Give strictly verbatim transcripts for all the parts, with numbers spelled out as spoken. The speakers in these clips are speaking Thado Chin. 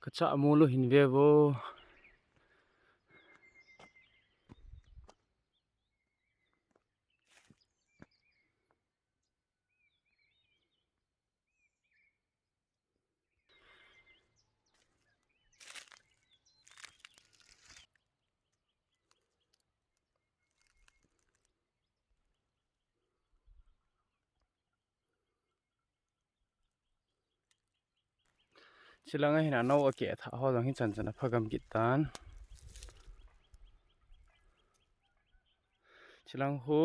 Kacha mulu hin ve vo. Chilanga hin ano ake tha ho jong hi chan chan a phagam kit tan. Chilang hu.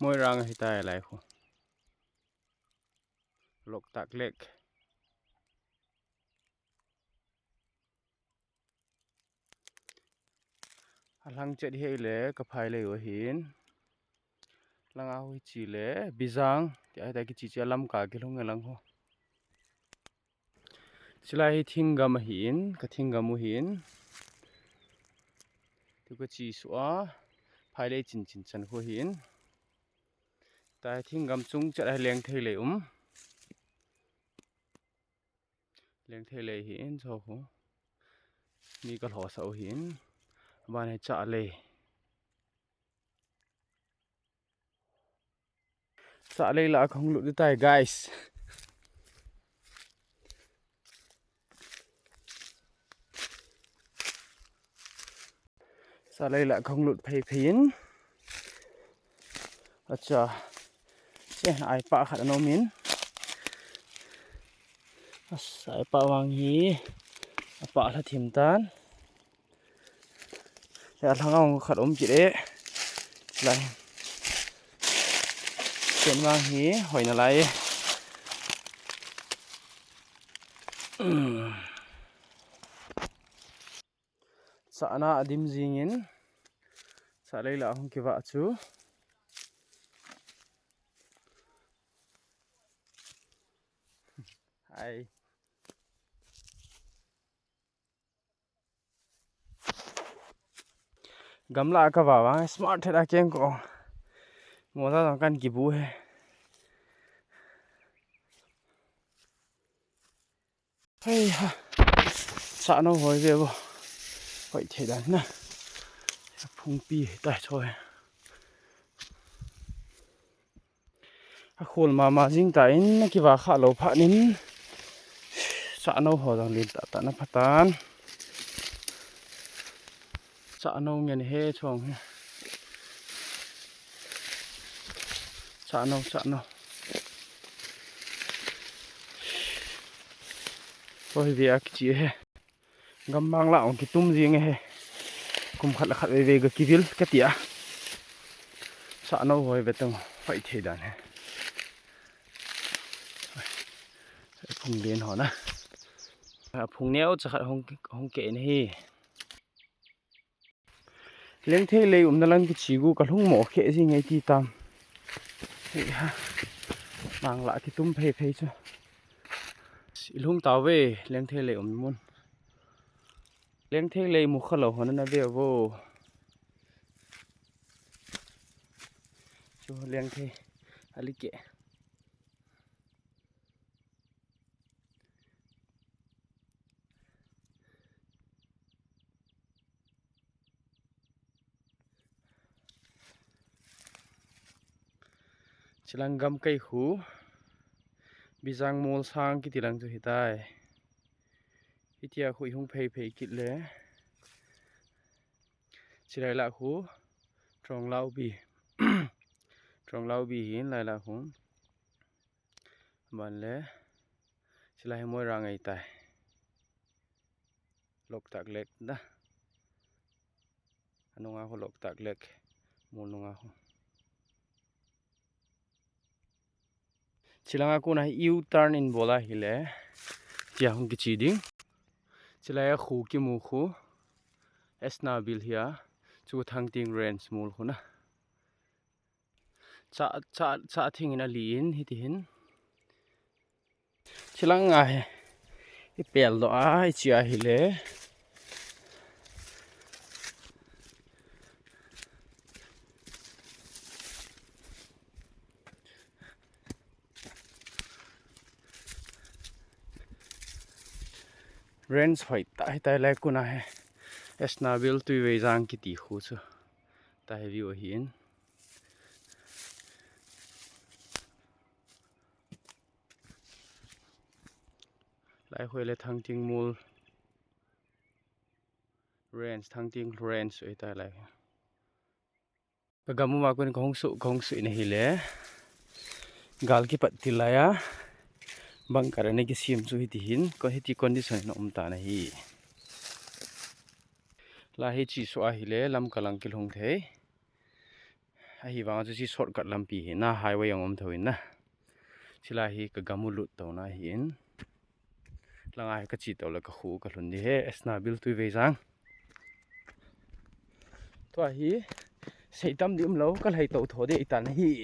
Moirang hi tai lai hu. Loktak Lake. Alang chet hi le ka phai le u hin. Langa hu chi le Bijang. Ti ai ta kichi chi lam ka kilhung lang hu. Chilai hi thinggam ahin, ka thinggam u hin. Tu ka chi su a, phai le chin chin chan khu hin. Tai thinggam chung chat a leng thei le um. Leng thei le hin cho khu. Mi ka lho sa u hin. Ban he cha le. Sa lei la khong lut tai, guys. Sa lei la khong lut phei phei in. Acha. Che ai pa khat anom in. As ai pa vang hi. Apa la thim tan. Ya lhang a hung khat um kit e. Lai. Chen vang hi hoi na lai e. Sa na a dim jing in. Sa lei la hung kiva chu. Ai. Gamla ka va vang smart theda keng ko. Moza jong kan kibu he. Hei ha. Sa no hoi ve bo. Hoi thei dan na. Phung pi tai choi. A khol mama jing ta in, a kiva kha lo phat nin. Sa no ho jong len ta ta na phatan. Sa no ngen he chong he. Sa no, sa no. Hoi ve a kichi he. Gammang la ong kitum jing e he. Kum khat la khat veve ga kivil ka tia. Sa no hoi ve tong hoi thei dan he. Phung len ho na. Phung neo cha khat hong hong ke in hi. Lengthei lei umna lang kichi gu ka lhung mo khe jing e ti tam. Hei ha. Mang la kitum phei phei chu. I lhung tau ve, lengthei lei um mun. Lengthei lei mu kha lo hon na ve vo. Chu lengthei ali ke. Chilang gam kai khu. Bijang mol sang kiti lang chu hitai. Hitia khu i hung phei phei kit le. Chilai la khu. Trong lau bi. Trong lau bi hin lai la khu. Ban le. Chilai hi Moirang ai tai. Loktak Lake na. Anunga khu Loktak Lake. Mol nunga khu. Chilanga kuna hi U-turn in bola hile. Tia hung kichi ding. Chilai a khu kimu khu. Esna bil hia. Chu Thangting Range mol khu na. Cha, cha, cha thing in ali in hiti hin. Chilang a he. I pel do a, i chi a hile. Range hoitah hitai lai kona hi. Esnabil Tuiveijang kiti khu chu. Tahi view ahin. Lai khu le Thangting Mul Range, Thangting Range ahitai lai. Ka gam uma kon kahung su, kahung su in ahile. Gal kipat til laiya. Bunker ana kisem chu hiti hin, ko hiti condition in um tan ahi. Lai hi chi su ahile, lam kalang kilhung thei. Ahivang chu chi shortcut lampi hi na, highway ang um thou in na. Chilai hi ka gam u lut tona ahin. Langa hi ka chi tole ka khu ka lhun di he, Esnabil Tuiveijang. Tua hi, seitam di umlou, ka lhai to tho di itan hi.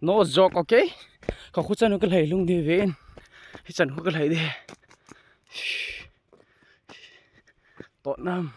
No joke, okay? Ka khu chan u ka lhai lhung di ven. Hi chan khu ka lhai di. Totnam.